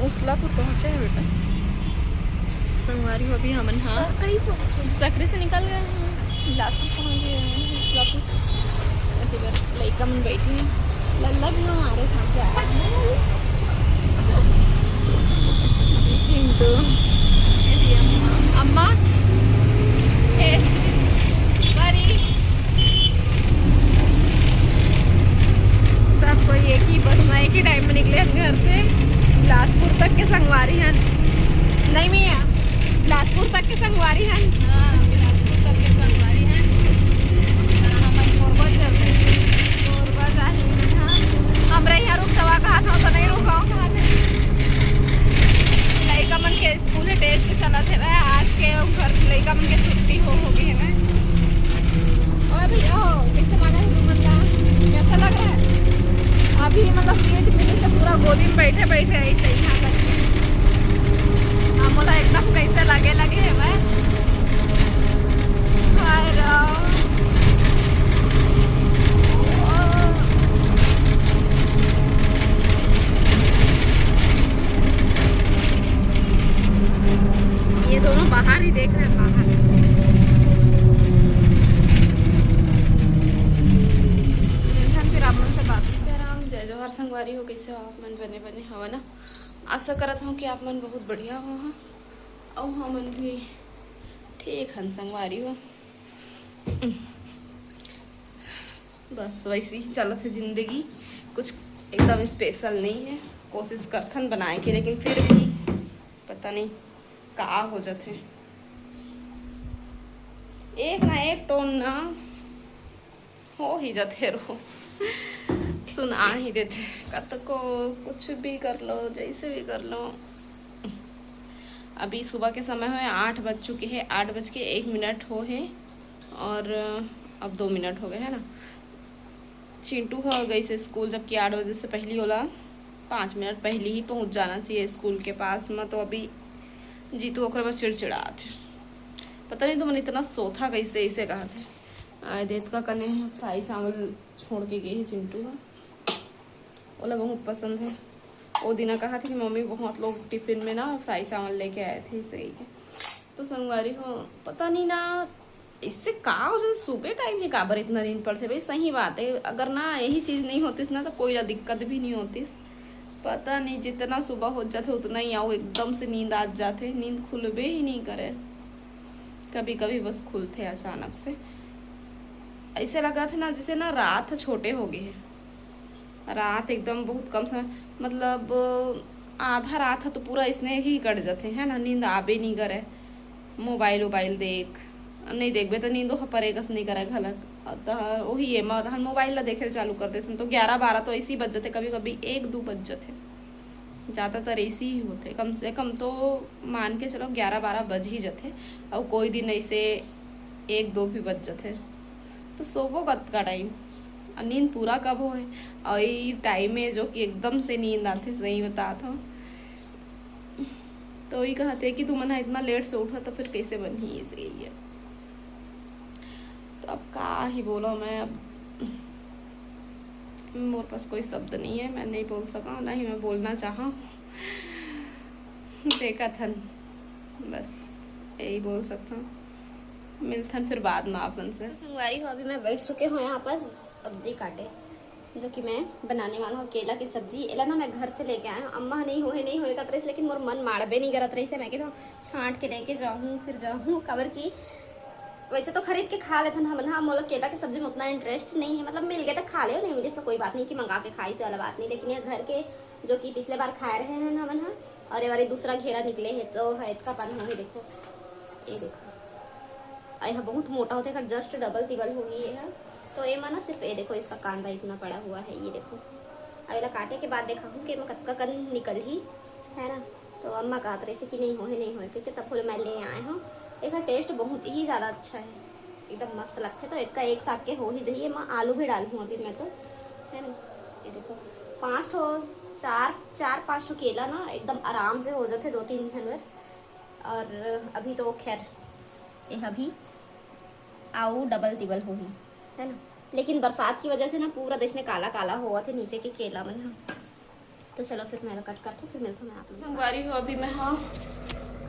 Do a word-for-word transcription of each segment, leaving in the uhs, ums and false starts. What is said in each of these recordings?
उसलापुर पहुँचे हैं बेटा। संगवारी हो, अभी हमन, हाँ, सकरी पहुँचे। सकरी से निकल गए हैं, बिलासपुर पहुँच गए हैं। उसलापुर, अति बार लइका मन बैठे हैं, लल्ला भी हमारे साथ जा रहा है। चिंटू, अम्मा, ए, परी, सब कोई एक ही बस में, एक ही टाइम में निकले हन घर से। बिलासपुर तक के संगवारी हन, नहीं मिया, बिलासपुर तक के संगवारी हन। हाँ, बिलासपुर तक के संगवारी हन। हाँ, हमन कोरबा चल रहे हैं। कोरबा जाही, हाँ। हमरे यहाँ रुक जावा कहा था, तो नहीं रुक रहा कहा थे। लइका मन के स्कूल में टेस्ट चलत हे, आज के घर लइका मन के छुट्टी हो, हो गई है। और भैया हो, कैसे लगा है तुमन ला? कैसा लग रहा है? अभी मतलब सीट मिली से पूरा गोदी में बैठे बैठे ऐसे ही यहाँ तक के। हाँ, मोला एकदम कैसे लगे लगे है मैं। हाय राम। ये दोनों बाहर ही देख रहे हैं, बाहर। मिलथन फिर आप मन से बात। राम, जय जोहार संगवारी हो, कैसे हो आप मन? बने बने हवा ना? आशा करत हूँ कि आप मन बहुत बढ़िया हो, हाँ? अउ हमन भी ठीक हन संगवारी हो। बस वैसे ही चलत है जिंदगी, कुछ एकदम स्पेशल नहीं है। कोशिश करथन बनाए के, लेकिन फिर भी पता नहीं का हो जाथे। एक ना एक टोन ना हो ही जाथे रोज, सुना ही देथे कतको, कुछ भी कर लो, जैसे भी कर लो। अभी सुबह के समय होए, आठ बज चुके हैं, आठ बज के एक मिनट हो है और अब दो मिनट हो गए है ना। चिंटू ह गइसे स्कूल, जबकि आठ बजे से पहली ओला पाँच मिनट पहली ही पहुंच जाना चाहिए स्कूल के पास में। तो अभी जीतू ओकरे बर चिड़चिड़ात है। पता नहीं तुमन इतना सोथा कैसे, इसे कहत है। आए देत का कने फ्राई चावल छोड़ के गए है चिंटू ह, ओला बहुत पसंद है। वो दिना कहा थे कि मम्मी बहुत लोग टिफिन में ना फ्राई चावल लेके आए थे, इसे कही के। तो संगवारी हो, पता नहीं ना इससे का हो जाथे, सुबह टाइम ही काबर इतना नींद पड़थे भाई। सही बात है, अगर ना यही चीज नहीं होतीस ना तो कोई ला दिक्कत भी नहीं होतीस। पता नहीं जितना सुबह हो जाथे उतना ही आओ एकदम से नींद आ जाथे, नींद खुलबे ही नहीं करे। कभी कभी बस खुलथे अचानक से, ऐसे लगथे ना जैसे ना रात ह छोटे हो गए है। रात एकदम बहुत कम समय, मतलब आधा रात ह तो पूरा इसने ही कट जाथे है ना, नींद आबे नहीं करे। मोबाइल उबाइल देख, नहीं देखबे तो नींदो ह परे कस नहीं करे घलक। त वही एमा तहन मोबाइल ला देखे ल चालू कर देथन तो ग्यारह बारह तो ऐसे ही बज जाथे, कभी कभी एक दो बज जाथे। ज़्यादातर ऐसे ही होथे, कम से कम तो मान के चलो ग्यारह बारह बज ही जाथे। और कोई दिन ऐसे एक दो भी बज जाथे। तो सोबो कतका टाइम, और नींद पूरा कब होए? और ये टाइम है जो कि एकदम से नींद आथे, सही बतात हूँ। तो ये कहते कि तुमन ह इतना लेट से उठा तो फिर कैसे बनही, ऐसे ही है। तो अब का ही बोलो मैं, अब मोर पास कोई शब्द नहीं है, मैं नहीं बोल सका, ना ही मैं बोलना चाहा। देखत हन, बस यही बोल सकता हूँ। मिलथन फिर बाद में आप मन से। तो संगवारी हो, अभी मैं बैठ चुके हूँ यहाँ पर सब्जी काटे, जो कि मैं बनाने वाला हूँ केला की सब्जी। एला ना मैं घर से लेके आया हूँ, अम्मा नहीं होए, नहीं होए करत रहिस, लेकिन मोर मन माड़बे नहीं करत रहिस है। मैं कहा छांट के लेके जाऊँ, फिर जाऊँ, काबर की वैसे तो खरीद के खा लेथन हमन, हाँ, मोला केला के सब्जी में उतना इंटरेस्ट नहीं है, मतलब मिल गए तो खा ले, नहीं मिले तो कोई बात नहीं कि मंगा के खाई से वाला बात नहीं, लेकिन ये घर के जो कि पिछले बार खाए रहे हैं हमन, हाँ, और ये बार दूसरा घेरा निकले है तो है इसका पन हो ही देखो, ये देखो, और यह बहुत मोटा होते, जस्ट डबल तिबल होही ये ह। तो एमा ना सिर्फ ये देखो, इसका कांदा इतना पड़ा हुआ है, ये देखो। अब एला काटे के बाद देखा हूँ कि एमा कतका कन निकलही, है ना। तो अम्मा कहत रहिसे कि नहीं होहे, नहीं होहे, क्योंकि तब मैं ले आए हूँ। एकर टेस्ट बहुत ही ज़्यादा अच्छा है, एकदम मस्त लगथे। तो इसका एक साग के हो ही जाही, एमा आलू भी डालहूँ अभी मैं तो, है ना। ये देखो, पाँच ठो, चार, चार पाँच ठो केला ना एकदम आराम से हो जाथे दो तीन झन बर। और अभी तो खैर ये अभी आऊ डबल तिबल होही, है ना। लेकिन बरसात की वजह से ना पूरा देश में काला काला होवत है नीचे के केला मन ह। तो चलो फिर मैं कट करती हूँ, फिर मिलती हूँ मैं आप लोग से। संगवारी हो, अभी मैं, हाँ,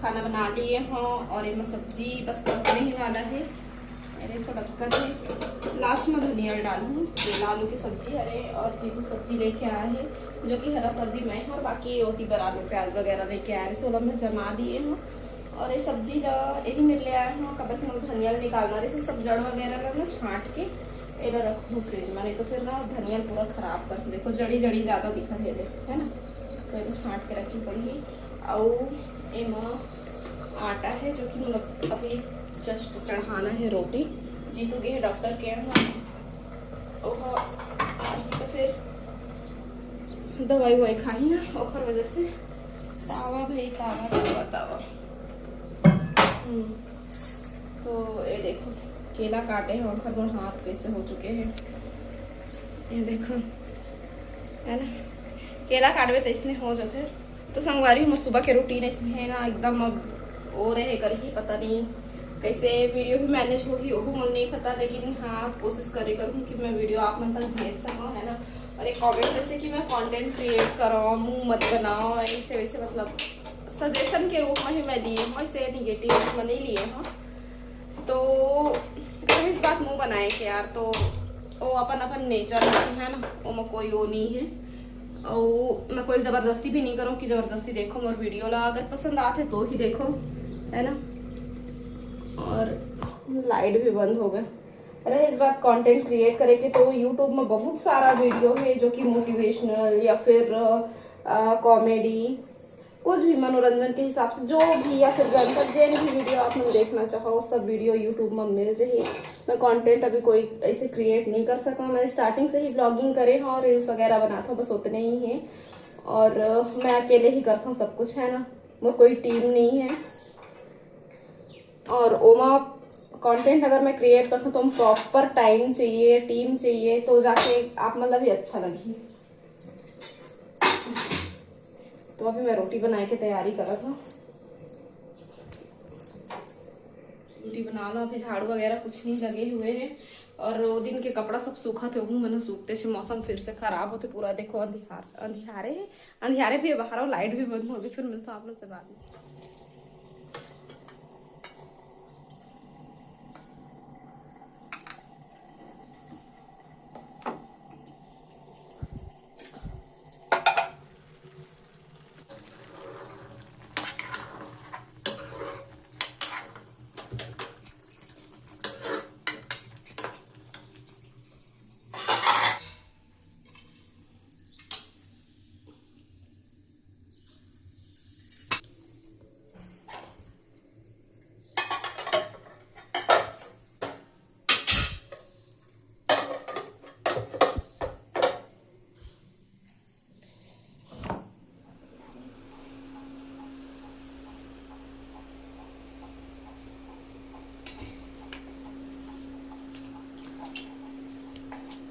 खाना बना लिए हूँ और एमा सब्जी बस पकने ही वाला है। अरे, थोड़ा दिक्कत है, लास्ट में धनिया डालूँ। ये आलू की सब्जी, अरे, और जीतू सब्जी लेके आया है, जो कि हरा सब्जी मैं हूँ, और बाकी ओती बर आलू प्याज वगैरह लेके आया है, सो ओला मैं जमा दिए हूँ। और ये सब्जी ला यही मेर ले आए हूँ, काबर कि मोला धनिया ला निकालना रहिस, सब जड़ वगैरह ला ना छांट के एला रखूँ फ्रिज में, नहीं तो फिर ना धनिया पूरा खराब कर से। देखो, जड़ी जड़ी ज्यादा दिखत हे, है ना, तो एला छांट के रखी पड़ही। अउ एमा आटा है, जो कि मतलब अभी जस्ट चढ़ाना है रोटी। जीतू गे हे डॉक्टर के यहाँ, ओह आही तो फिर दवाई ववाई खाही ना, ओखर वजह से। तावा भाई, तावा, तावा, तावा। हम्म। तो ये देखो, केला काटे हैं, ओखर मोर हाथ कैसे हो चुके हैं, ये देखो, है ना, केला काटबे तो इसने हो जाते। तो संगवारी, मोर सुबह के रूटीन ऐसे है ना, एकदम अब हो रहे करही, पता नहीं कैसे वीडियो भी मैनेज होही, ओहू मोला नहीं पता, लेकिन हाँ, कोशिश करे करूँ कि मैं वीडियो आप मन तक भेज सकूँ, है ना। और एक कमेंट में से कि मैं कंटेंट क्रिएट करो, मुंह मत बनाओ, ऐसे वैसे, मतलब, सजेशन के रूप में ही मैं ली हूँ, ऐसे निगेटिव में नहीं लिए हूँ। तो रहिस बात मुंह बनाए के यार, तो वो अपन अपन नेचर में है ना, ओमा कोई वो नहीं है। और मैं कोई जबरदस्ती भी नहीं करूँ कि जबरदस्ती देखो मोर वीडियो ला, अगर पसंद आते तो ही देखो, है ना। और लाइट भी बंद हो गए। रहिस बात कंटेंट क्रिएट करे के, तो यूट्यूब में बहुत सारा वीडियो है जो कि मोटिवेशनल या फिर कॉमेडी, कुछ भी मनोरंजन के हिसाब से, जो भी, या फिर जनता, जेन भी वीडियो आप लोग देखना चाहो, सब वीडियो यूट्यूब में मिल जाही। मैं कंटेंट अभी कोई ऐसे क्रिएट नहीं कर सका, मैं स्टार्टिंग से ही ब्लॉगिंग करे हूँ और रील्स वगैरह बनाता हूँ, बस उतने ही हैं। और अ, मैं अकेले ही करता हूँ सब कुछ, है ना, मोर कोई टीम नहीं है। और ओमा कंटेंट अगर मैं क्रिएट करता हूँ तो प्रॉपर टाइम चाहिए, टीम चाहिए, तो जाके आप मतलब ही अच्छा लगी। तो अभी मैं रोटी बनाए के तैयारी करत हूँ। रोटी बना लो, अभी झाड़ू वगैरह कुछ नहीं लगे हुए हैं। और वो दिन के कपड़ा सब सूखत हे, ओहू मन सूखते छे, मौसम फिर से खराब होते पूरा। देखो, अंधियार, अंधियारे है, अंधियारे भी है बाहर, और लाइट भी बंद हो गई। फिर मिलता हूँ आप लोग से बाद में।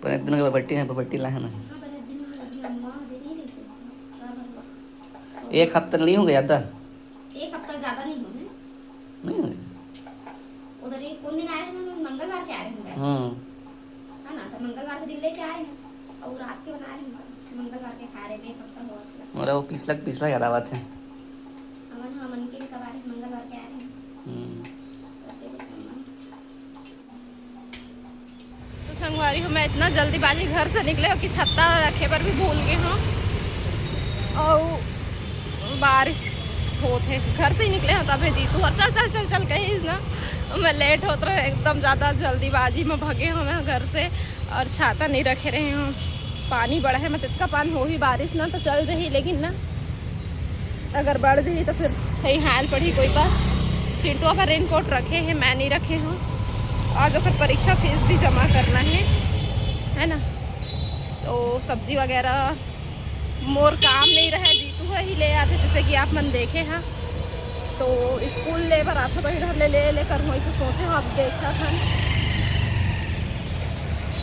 पर एक दिन का बट्टी है, बट्टी ला है ना। एक हफ्ता नहीं हो गया था। एक हफ्ता ज्यादा नहीं हुआ है। नहीं हुआ। उधर एक कौन दिन आए हैं, मंगलवार के आए हैं। हम्म। है ना, तो मंगलवार के दिन लेके आए हैं और रात के बना रहे हैं, मंगलवार के खा रहे हैं, एक हफ्ता हुआ। और वो पिछला, पिछला याद आवत है। हमन, हमन के कबारे मंगलवार के आ रहे हैं। हम्म। तो संगवारी हो, मैं इतना जल्दीबाजी घर से निकले हो कि छत्ता रखे बर भी भूल गे हो। और बारिश होत हे, घर से ही निकले हो तभे जीतू और चल चल चल चल कही ना, मैं लेट होत रहे, एकदम ज्यादा जल्दीबाजी में भगे हो मैं घर से। और छाता नहीं रखे रहे हो, पानी बड़ा है, मतलब इतना पानी हो ही बारिश ना तो चल जाही, लेकिन ना अगर बढ़ जाही तो फिर सही हाल पड़ी कोई पास। चिंटुआ का रेनकोट रखे हैं, मैं नहीं रखे हूँ। आज ओकर परीक्षा फीस भी जमा करना है, है ना। तो सब्जी वगैरह मोर काम नहीं रहे, जीतू ही ले आते, जैसे कि आप मन देखे हैं। तो स्कूल ले बर आथे, तो इधर ले, ले, लेकर हूँ, इसे सोचे हूँ, अब देखा था।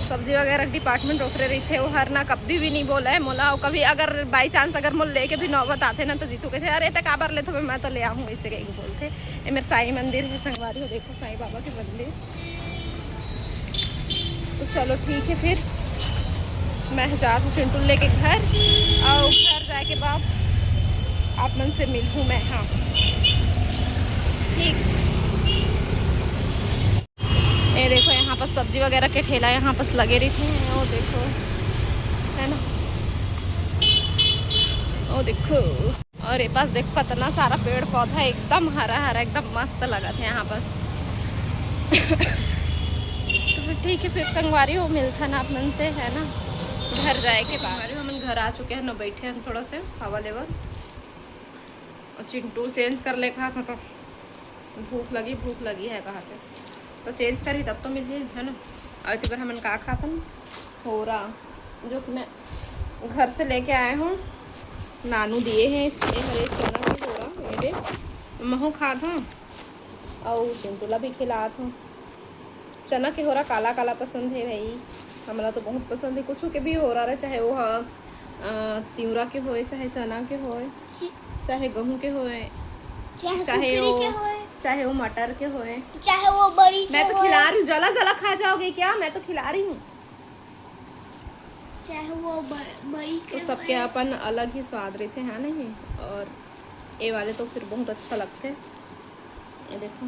सब्जी वगैरह के डिपार्टमेंट ओकरे रहिथे, वो हर ना कभी भी नहीं बोला है मोला। और कभी अगर बाई चांस अगर मोला लेके भी नौबत आथे ना, तो जीतू कहथे, "अरे, ते काबर लेथो, मैं तो ले आहूँ," ऐसे कहिके बोलथे। ये मेरे साईं मंदिर है संगवारी हो, देखो साईं बाबा के मंदिर। तो चलो ठीक है, फिर मैं जात हूँ चिंटू लेके घर, और घर जाके बाद आप मन से मिलूँ मैं। हाँ, ठीक। ये देखो, यहाँ पर सब्जी वगैरह के ठेला यहाँ पास लगे रहिथे। वो देखो, है ना, वो देखो। और ये पास देखो, कितना सारा पेड़ पौधा है, एकदम हरा हरा, एकदम मस्त लगत है यहाँ पास। तो फिर ठीक है, फिर संगवारी हो, मिलथन आप मन से, है ना, घर जाए के बाद। संगवारी हो, हमन घर आ चुके हैं ना, बैठे हैं थोड़ा से हवा लेवत। और चिंटू चेंज कर ले कहा था, तो भूख लगी, भूख लगी है कहा थे, तो चेंज करी तब तो मिली, है ना। और इतनी बार हमन का खातन, होरा, जो कि मैं घर से लेके आए हूँ, नानू दिए हैं, ये हरे चना के होरा, ये दे, महू खात हूँ, और चिंटू ला भी खिलात हूँ। चना के होरा काला काला पसंद है भाई, हमला तो बहुत पसंद है। कुछ के भी होरा रहे, चाहे वो ह, अ, तिवरा के होए, चाहे चना के होए, चाहे गेहूं के होए, चाहे चाहे कुकरी वो, के होए, चाहे वो मटर के होए। चाहे वो बड़ी के मैं तो होए। खिला रही हूँ, जला जला खा जाओगे क्या? मैं तो खिला रही हूँ। चाहे वो ब-, बड़ी के तो सबके होए। अपन अलग ही स्वाद रहते हैं, नहीं? और ये वाले तो फिर बहुत अच्छा लगते हैं। ये देखो,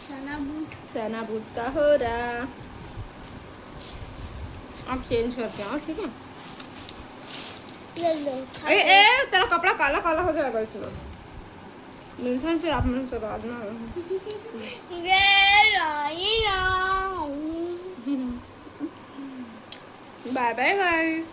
चना बूट। चना बूट का होरा। आप चेंज करके आओ, ठीक है? ये लो, खा ए, लो। ए, तेरा कपड़ा काला काला हो जाएगा इसमें। मिलते हैं फिर आप मन से बाद में। ये लाई, लाई। बाय बाय गाइस।